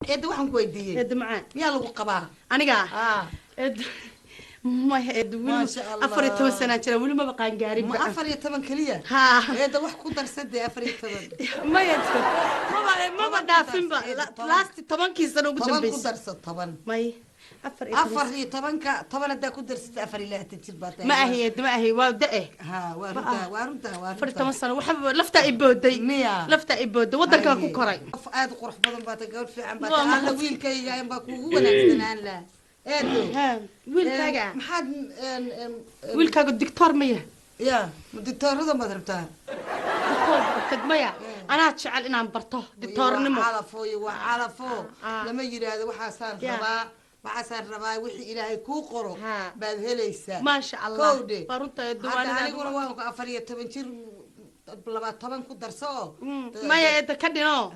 Eedda, waxaan ku weydiiyey, Eedda macaan. Miyaa lagu qabaa? Aniga? Ah. Eedda, maya eedda, weli. Maasha Allah. 14 sanaa jira, weli maba qaangaarin. Ma 14 keliya? Haa. Eedda, wax ku darsadee, 14. Maya, maba 10 ku dhaafinba. darso, eedda, 10. Last 10-kii sano ugu 10 ku dambeysay. Darso 10. May, 14. 14-ka 10 haddaa ku darsata, 24 jir baa tahay. Ma ahi eedda, ma ahi, waa da-e. Ha, waa runtaa, waa runtaa, waa. 14 sano waxba laftaa i booday. Miya? Laftaa i booday, waddankaa ku koray. Qof aad u qurux badan baa tahay, gabadh fiican baa Waa tahay. Alla, mahadsan. wiilkayga in baa kuugu wanaagsanaan laha, eedo. Ha, wiilkaaga. Maxaad een, een, Wiilkaaga doctor ma yahay? Ya, ma dictoorada maad rabtaa? Doctor bartad maya, anaa jecel inaan barto dictoornimo. Waa calafo iyo waa calafo. Ah. Lama yidhaahdo waxaasaan Ya. rabaa, waxaasaan rabaa. Wixii Ilaahay kuu qoro Ha. baad helaysaa. Maasha Allah. Kowdhe. Waa runta eedo, Hadda waanida. aniguna waan 14 jir, 20 ku darso oo Maya eedda, ka dhino.